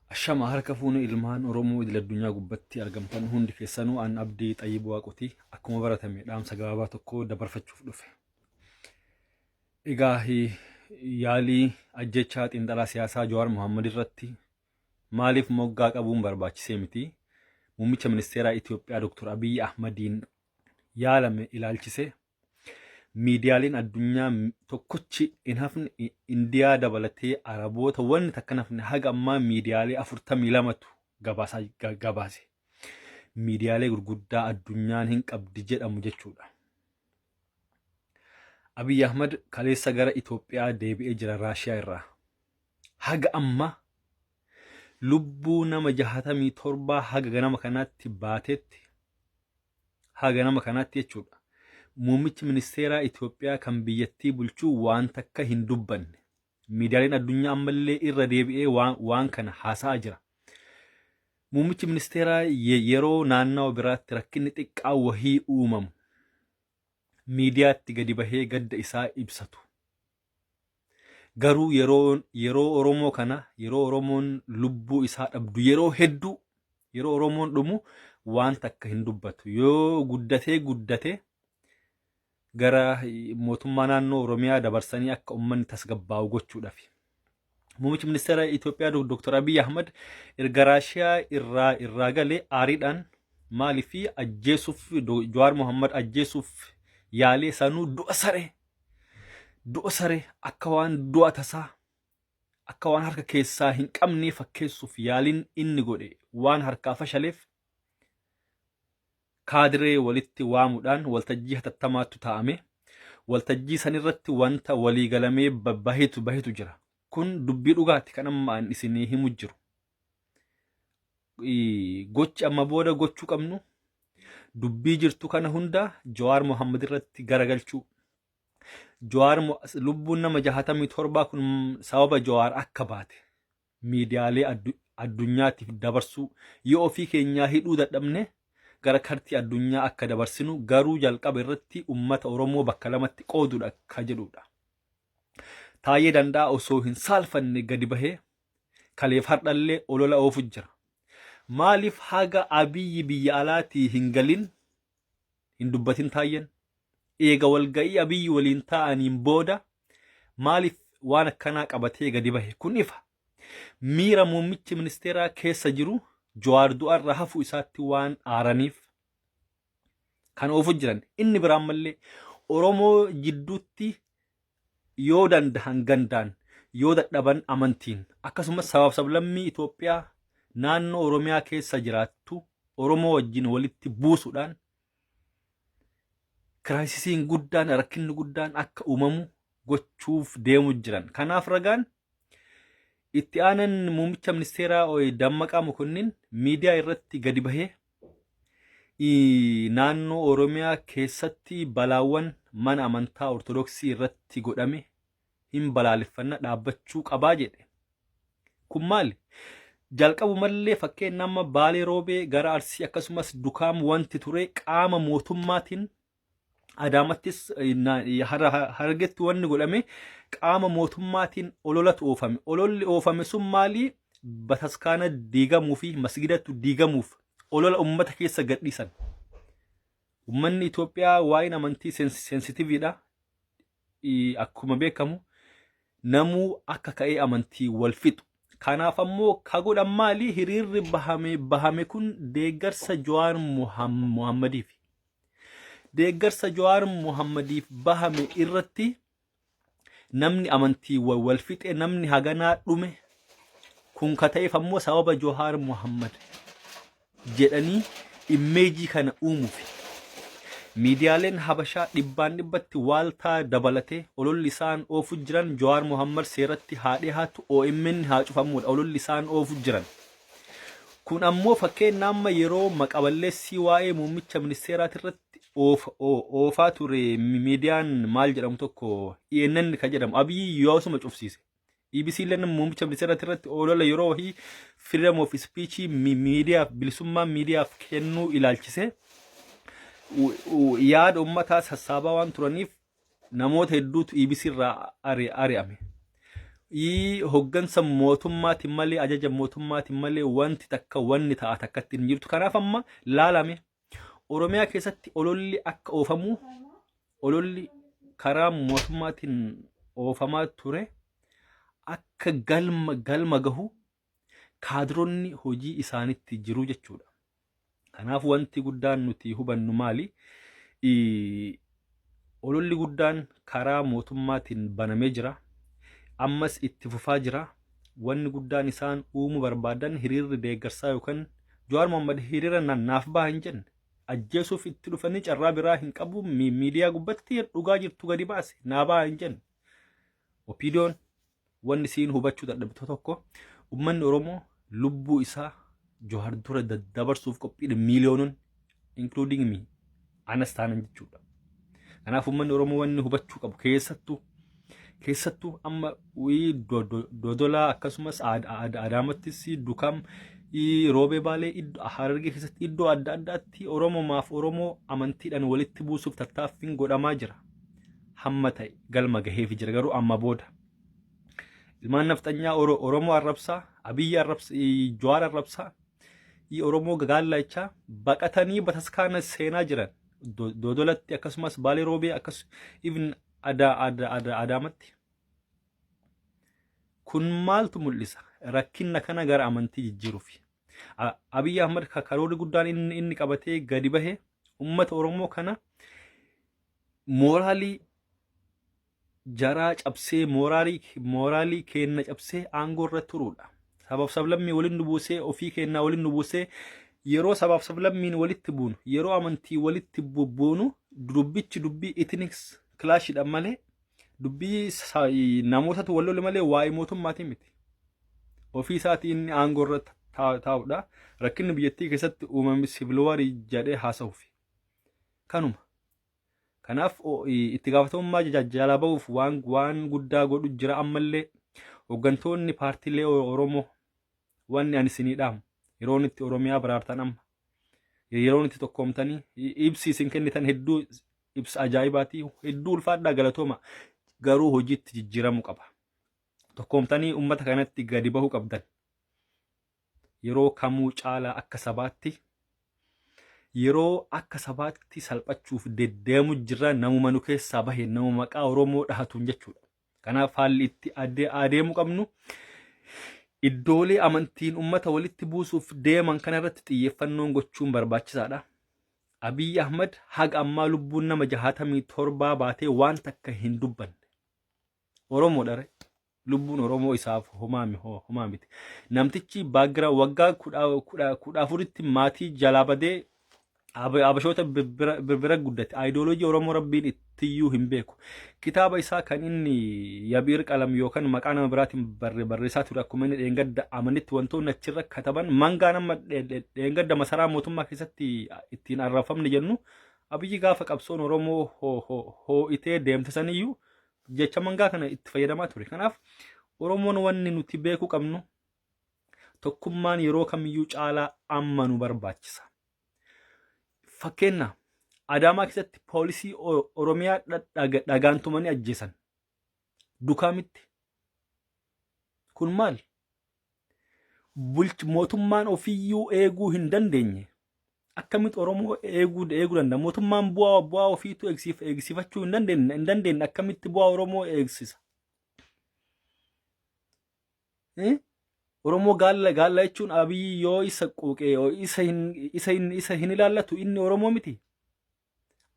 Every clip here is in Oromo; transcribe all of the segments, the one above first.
Ashama harka fuune ilmaan Oromoo idil addunyaa gubbatti argamtan hundi keessanuu, an Abdii Xayyib Waaqoti. Akkuma baratame dhaamsa gabaabaa tokko dabarfachuuf dhufe. Egaa yaalii ajjechaa xiinxalaa siyaasaa Jawaar Mohammad irratti maaliif moggaa qabuun barbaachisee miti. Muummicha ministeeraa Itoophiyaa Dr. Abiyyi Ahmadiin yaalame ilaalchise miidiyaaleen addunyaa tokkochi hin hafne, Indiyaa dabalatee Araboota, wanni takka hin hafne, haga ammaa miidiyaalee 42tu gabaasaa gabaase. Miidiyaalee gurguddaa addunyaan hin qabdi jedhamu jechuudha. Abiy Ahmad kaleessa gara Itoophiyaa deebi'ee jira Raashiyaa irraa. Haga ammaa lubbuu nama 67 haga ganama kanaatti baatetti, haga ganama kanaatti jechuudha. Muummichi ministeeraa Itoophiyaa kan biyyattii bulchuu waan takka hin dubbanne. Miidiyaaleen addunyaa ammallee irra deebi'ee waan kana haasa'aa jira. Muummichi ministeeraa yeroo naannawa biraatti rakkinni xiqqaa wahii uumamu miidiyaatti gadi bahee gadda isaa ibsatu. Garuu yeroo Oromoo kana, yeroo Oromoon lubbuu isaa dhabdu, yeroo hedduu yeroo Oromoon dhumu waan takka hin dubbatu. Yoo guddatee guddatee gara mootummaa naannoo Oromiyaa dabarsanii akka uummanni tasgabbaa'u gochuudhaaf. Muummichi ministeera Itoophiyaa Dr. Abiy Ahmad erga Raashiyaa irraa galee aariidhaan maaliif ajjeesuuf, Jawaar Mohammad ajjeesuuf yaalee, sanuu du'a saree, du'a saree, akka waan du'a tasaa, akka waan harka keessaa hin qabnee fakkeessuuf yaaliin inni godhe waan harkaa fashaleef, kaadiree walitti waamuudhaan waltajjii hatattamaatu taa'ame. Waltajjii sanirratti wanta waliigalamee bahetu jira. Kun dubbii dhugaati kan amma an isinii himu jiru. Gochi amma booda gochuu qabnu dubbii jirtu kana hunda Jawaar Mohammad irratti garagalchuu. Jawaar lubbuun nama 67 kun sababa Jawaar akka baate miidiyaalee addunyaatiif dabarsuu, yoo ofii keenyaa hidhuu dadhabne gara kartii addunyaa akka dabarsinu, garuu jalqaba irratti ummata Oromoo bakka lamatti qooduudha akka jedhudha. Taayyee Danda'aa osoo hin saalfanne gadi bahee kaleef hardhallee olola oofu jira. Maaliif haga Abiyyi biyya alaatii hin galin hin dubbatin Taayyeen? Eega walga'ii Abiyyi waliin taa'aniin booda maaliif waan akkanaa qabatee gadi bahe? Kun ifa. Miira muummichi ministeeraa keessa jiru, Jawaar du'arra hafuu isaatti waan aaraniif kan oofu jiran. Inni biraan mallee Oromoo jidduutti yoo dandahan gandaan, yoo dadhaban amantiin, akkasumas sabaaf sablammii Itoophiyaa naannoo Oromiyaa keessa jiraattu Oromoo wajjin walitti buusuudhaan crisisiin guddaan, rakkinni guddaan akka uumamu gochuuf deemu jiran. Kanaaf ragaan itti aanan muummicha ministeeraa Dammaqaa Mokonnin miidiyaa irratti gadi bahee naannoo Oromiyaa keessatti balaawwan mana amantaa Ortodoksii irratti godhame hin balaaleffanna, dhaabbachuu qabaa jedhe. Kun maali? Jalqabumallee fakkeenya amma Baalee Roobee gara Arsii akkasumas Dukaam wanti ture qaama mootummaatiin, Adaamattis Harargetti wanni godhame qaama mootummaatiin ololatu oofame. Ololli oofame sun maali? Bataskaana diigamuu fi masgidatu diigamuuf olola uummata keessa gadhiisan. Uummanni Itoophiyaa waa'een amantii sensitiviidha. Akkuma beekamu namuu akka ka'ee amantii wal fixu. Kanaaf ammoo ka godhan maali? Hiriirri bahame kun deeggarsa Jawaar Muhammadiif. Deeggarsa Jawaar Muhammadiif bahame irratti namni amantii wal fixe, namni haganaa dhume, kun ka ta'eef ammoo sababa Jawaar Muhammad jedhanii image kana uumuuf. Miidiyaaleen Habashaa dhibbaan dhibbatti Waaltaa dabalatee ololli isaan oofu jiran Jawaar Muhammad seeratti haa dhiyaatu, OMN haa cufamuudha ololli isaan oofu jiran. Kun ammoo fakkeenya amma yeroo maqaballeessii waa'ee muummicha ministeeraati irratti oofaa ture miidiyaan maal jedhamu tokko, ENN kan jedhamu, Abiyyi yoosuma cufsiise. EBC illee muummicha ministeeraati irratti olola yeroo wahii freedom of speech miidiyaaf, bilisummaa miidiyaaf kennuu ilaalchise yaada uummataa sassaabaa waan turaniif namoota hedduutu EBC irraa ari'ame. Hoggansa mootummaatiin malee, ajaja mootummaatiin malee wanti takka wanni ta'a takkatti hin jirtu. Kanaaf amma laalame Oromiyaa keessatti ololli akka oofamu, ololli karaa mootummaatiin oofamaa ture akka galma gahu kaadiroonni hojii isaanitti jiru jechuudha. Kanaaf wanti guddaan nuti hubannu maali? Ololli guddaan karaa mootummaatiin banamee jira. Ammas itti fufaa jira. Wanni guddaan isaan uumuu barbaadan hiriirri deeggarsaa yookaan Jawaar Mohammad hiriira naaf baha hin jenne. Ajjeesuuf itti dhufanii carraa biraa hin qabu, miidiyaa gubbatti dhugaa jirtu gadi baase, naa baha hin jenne. OPDOn wanni siin hubachuu dadhabde tokko, uummanni Oromoo lubbuu isaa Jawaar dura daddabarsuuf qophiidha, miiliyoonon, including me, anas taanan jechuudha. Kanaaf uummanni Oromoo wanni hubachuu qabu, keessattuu amma Dodolaa akkasumas Adaamattis, Dukam, Roobee, Baalee, Harargee keessatti iddoo adda addaatti Oromomaaf Oromoo amantiidhaan walitti buusuuf tattaaffiin godhamaa jira. Hamma ta'e galma gaheef jira, garuu amma booda. Ilmaan nafxanyaa Oromoo arrabsaa, Abiyyi arrabsaa, Jawaar arrabsaa, Oromoo gagaallachaa baqatanii bataskaana seenaa jiran. Dodolatti akkasumas Baalee Roobee, akkas even Adaamatti. Kun maaltu mul'isa? Rakkina kana gara amantii jijjiiruufi. Abiyyi Ahmad karoorri guddaan inni qabatee gadi bahe uummata Oromoo kana mooraalii jaraa cabsee, mooraalii keenna cabsee aangoo irra turuudha. Sabaaf sablammii waliin nu buusee, ofii keenyaa waliin nu buusee, yeroo sabaaf sablammiin walitti buunu, yeroo amantii walitti buunu, dubbichi dubbii ethnic clashidha malee, dubbii namootatu wal lole malee waa'ee mootummaatiin miti. Ofii isaatii inni aangoo irra taa'udha. Rakkinni biyyattii keessatti uumame civil war jedhee haasa'uuf. Kanuma. Kanaaf itti gaafatamummaa jalaa bahuuf waan guddaa godhu jira. Ammallee hooggantoonni paartiilee Oromoo, wanni ani isinii dhaamu, yeroon itti Oromiyaa baraartan amma. Yeroon itti tokkoomtanii, ibsi isin kennitan hedduu ibsa ajaa'ibaati, hedduu ulfaadhaa, galatooma, garuu hojiitti jijjiiramuu qaba. Tokkoomtanii uummata kanatti gadi bahuu qabdan. Yeroo kamuu caalaa akka sabaatti, yeroo akka sabaatti salphachuuf deddeemu jirra, namuma nu keessaa bahe, nama maqaa Oromoo dhahatuun jechuudha. Kanaaf haalli itti adeemuu qabnu, iddoolee amantiin uummata walitti buusuuf deeman kanarratti xiyyeeffannoon gochuun barbaachisaadha. Abiyyi Ahmad haga ammaa lubbuun nama 67 baatee waan takka hin dubbanne. Oromoodha re. Lubbuun Oromoo isaaf homaa miti. Namtichi baaggira waggaa 14tti maatii jalaa badee Abashoota bira guddate. Ayidooloojii Oromoo Rabbiin ittiyyuu hin beeku. Kitaaba isaa kan inni Yabiir Qalam yookaan maqaa nama biraatiin barreessaa ture, akkuma inni dheengadda amanitti, wantoonni achirra kataban mangaa nama dheengadda masaraa mootummaa keessatti ittiin arrabfamne jennu, Abiyyi gaafa qabsoon Oromoo hoo'itee deemte saniyyuu jecha mangaa kana itti fayyadamaa ture. Kanaaf Oromoon wanni nuti beekuu qabnu, tokkummaan yeroo kamiyyuu caalaa amma nu barbaachisa. Fakkeenya, Adaamaa keessatti poolisii Oromiyaa dhagaan tumanii ajjeesan. Dukaamitti. Kun maal? Mootummaan ofiyyuu eeguu hin dandeenye. Akkamitti Oromoo eeguu danda'a? Mootummaan bu'aa ofiitu eegsifachuu hin dandeenye, akkamitti bu'aa Oromoo eegsisa? Oromoo gaalla gaalla jechuun Abiyyi yoo isa quuqee isa hin ilaallatu, inni Oromoo miti.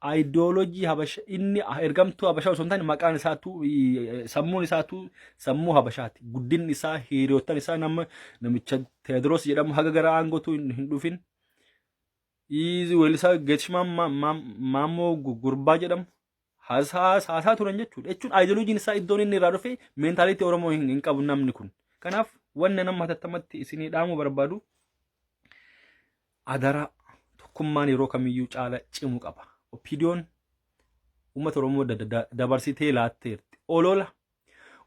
Ayidooloojii Habasha, inni ergamtuu Habashaa osoo hin taane, maqaan isaatu, sammuun isaatu sammuu Habashaati. Guddinni isaa, hiriyoottan isaa, nama namicha Teediroos jedhamu haga gara aangootu hin dhufin. Weellisaa Geetishimaa Maammoo Gurbaa jedhamu haasaa turan jechuudha. Jechuun ayidooloojiin isaa, iddoon inni irraa dhufe, mentality Oromoo hin qabu namni kun. Kanaaf wanni nama hatattamatti isinii dhaamuu barbaadu, adaraa tokkummaan yeroo kamiyyuu caala cimu qaba. OPDOn uummata Oromoo dabarsitee laatteerti. Olola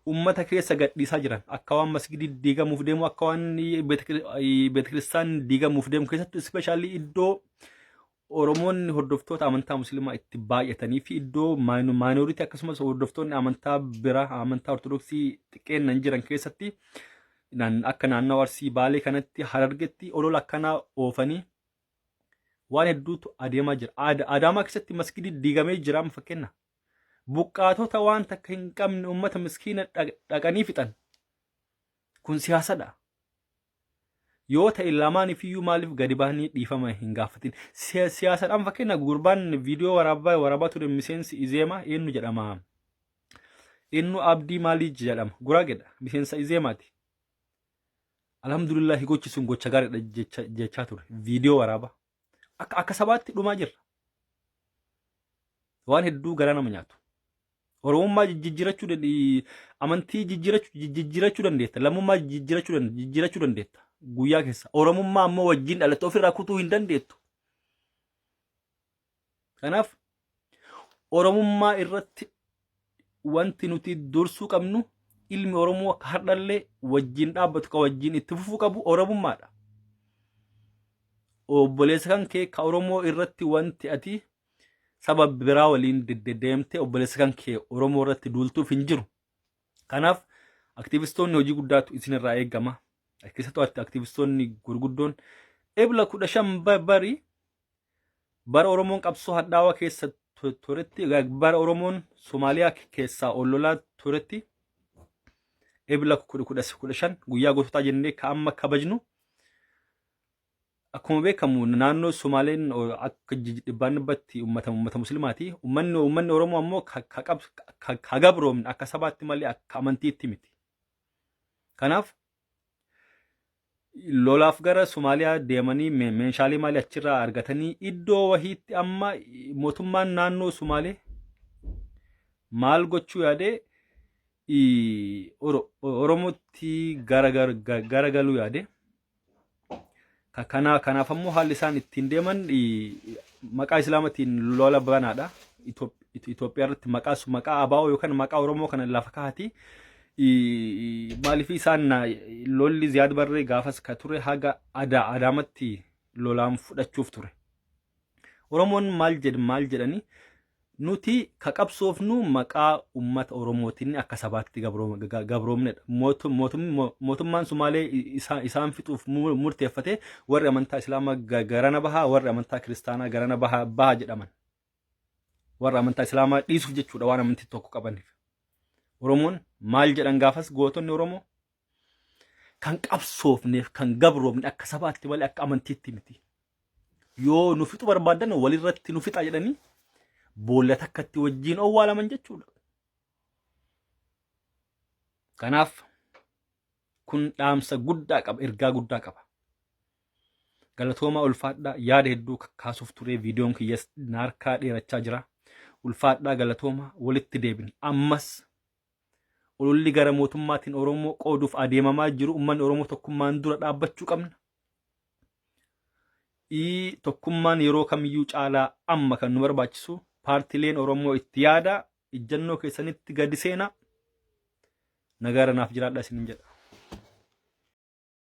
uummata keessa gadhiisaa jiran akka waan masgidii diigamuuf deemu, akka waan beetakiristaanni diigamuuf deemu, keessattuu especially iddoo Oromoonni hordoftoota amantaa Musliimaa itti baay'atanii fi iddoo minority, akkasumas hordoftoonni amantaa biraa, amantaa Ortodoksii xiqqeennan jiran keessatti, akka naannoo Arsii, Baalee kanatti, Harargetti olola akkanaa oofanii waan hedduutu adeemaa jira. Adaamaa keessatti masgidii diigamee jira amma fakkeenya. Buqqaatota waan takka hin qabne, uummata miskiina dhaqanii fixan. Kun siyaasadha. Yoo ta'e lamaaniif iyyuu maaliif gadi bahanii dhiifama hin gaafatin? Siyaasadhaan fakkeenya gurbaan viidiyoo waraabaa ture, miseensi Izeemaa eenyu jedhama? Eenyu, Abdii maalii jedhama? Guraagedha. Miseensa Izeemaati. Alhamdulillahi, gochi sun gocha gaariidha jechaa ture. Viidiyoo waraabaa. Akka sabaatti dhumaa jirra. Waan hedduu garaa nama nyaatu. Oromummaa jijjiirachuu, amantii jijjiirachuu dandeetta. Lammummaa jijjiirachuu dandeetta. Guyyaa keessa. Oromummaa ammoo wajjin dhalatte ofirraa kutuu hin dandeettu. Kanaaf Oromummaa irratti wanti nuti dursuu qabnu, ilmi Oromoo akka hardhallee wajjin dhaabbatu, ka wajjin itti fufuu qabu Oromummaadha. Obboleessa kan kee ka Oromoo irratti wanti ati saba biraa waliin deddeemtee obboleessa kan kee Oromoo irratti duultuuf hin jiru. Kanaaf aktiivistoonni hojii guddaatu isinirraa eegama. Keessattuu aktiivistoonni gurguddoon Ebla 15 bari bara Oromoon qabsoo hadhaawaa keessa turetti, bara Oromoon Somaaliyaa keessaa ollolaa turetti, Ebla 15 guyyaa goototaa jennee ka amma kabajnu, akkuma beekamu naannoo Somaaleen akka dhibbaan dhibbatti uummata Muslimaati. Uummanni Oromoo ammoo ka gabroomne akka sabaatti malee akka amantiitti miti. Kanaaf lolaaf gara Somaaliyaa deemanii meeshaalee maalii achirraa argatanii iddoo wahiitti amma mootummaan naannoo Somaalee maal gochuu yaadee, Oromootti garagaluu yaade. Kanaaf ammoo haalli isaan ittiin deeman maqaa Islaamatiin lola banaadha. Itoophiyaa irratti maqaa ABO yookaan maqaa Oromoo kana lafa kaa'ati. Maaliif isaan lolli Ziyaad Barree gaafas ka ture haga Adaamatti lolaan fudhachuuf ture. Oromoon maal jedhanii, nuti ka qabsoofnu maqaa uummata Oromootiin akka sabaatti gabroomnedha. Mootummaan Sumaalee isaan fixuuf murteeffate, warri amantaa Islaamaa garana bahaa, warri amantaa Kiristaanaa garana bahaa jedhaman. Warra amantaa Islaamaa dhiisuuf jechuudha, waan amantii tokko qabaniif. Oromoon maal jedhan gaafas gootonni Oromoo? Kan qabsoofneef kan gabroomne akka sabaatti malee akka amantiitti miti. Yoo nu fixu barbaadan walirratti nu fixa jedhanii boolla takkatti wajjin owwaalaman jechuudha. Kanaaf kun dhaamsa guddaa qaba, ergaa guddaa qaba. Galatoomaa, ulfaadhaa. Yaada hedduu kaasuuf ture, viidiyoon kiyyas naarkaa dheerachaa jira. Ulfaadhaa, galatoomaa, walitti deebina. Ammas ololli gara mootummaatiin Oromoo qooduuf adeemamaa jiru, uummanni Oromoo tokkummaan dura dhaabbachuu qabna. Tokkummaan yeroo kamiyyuu caalaa amma kan nu barbaachisu. Paartileen Oromoo itti yaada, ijjannoo keessanitti gadi seenaa. Nagaara naaf jiraadha isinin jedha.